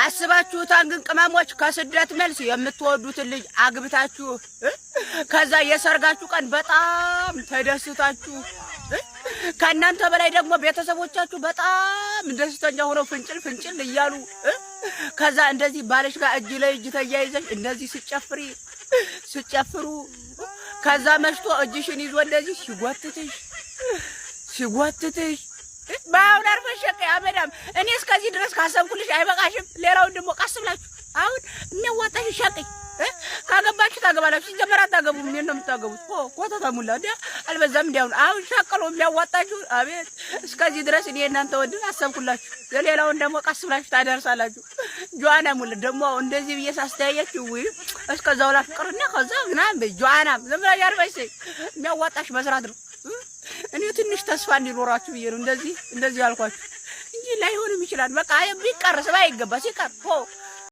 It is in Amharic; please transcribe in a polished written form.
አስባችሁታን ግን ቅመሞች፣ ከስደት መልስ የምትወዱትን ልጅ አግብታችሁ ከዛ የሰርጋችሁ ቀን በጣም ተደስታችሁ፣ ከእናንተ በላይ ደግሞ ቤተሰቦቻችሁ በጣም ደስተኛ ሆነው ፍንጭል ፍንጭል እያሉ፣ ከዛ እንደዚህ ባልሽ ጋር እጅ ለእጅ ተያይዘሽ እንደዚህ ስጨፍሪ ስጨፍሩ፣ ከዛ መሽቶ እጅሽን ይዞ እንደዚህ ሲጎትትሽ ሲጎትትሽ፣ በአሁን አርፈሽ አመዳም። እኔ እስከዚህ ድረስ ካሰብኩልሽ አይበቃሽም? ሌላውን ደግሞ ቀስ ብላችሁ አሁን የሚያዋጣሽ ሸቅይ። ካገባችሁ ታገባላችሁ። ሲጀመር አታገቡም። እኔን ነው የምታገቡት። ኮተታ ሙላ እንዲ አልበዛም? እንዲያሁን አሁን ሸቅሎ የሚያዋጣችሁ። አቤት፣ እስከዚህ ድረስ እኔ እናንተ ወንድን አሰብኩላችሁ። የሌላውን ደግሞ ቀስ ብላችሁ ታደርሳላችሁ። ጆአና ሙላ ደግሞ እንደዚህ ብዬ ሳስተያያችሁ ወይ እስከዛው ላፍቅርና ከዛ ምናምን ጆአና ዝም ብላ ያርበሽ የሚያዋጣሽ መስራት ነው። እኔ ትንሽ ተስፋ እንዲኖራችሁ ብዬ ነው እንደዚህ እንደዚህ ያልኳችሁ እንጂ ላይሆንም ይችላል። በቃ ቢቀርስ ባይገባ ሲቀር።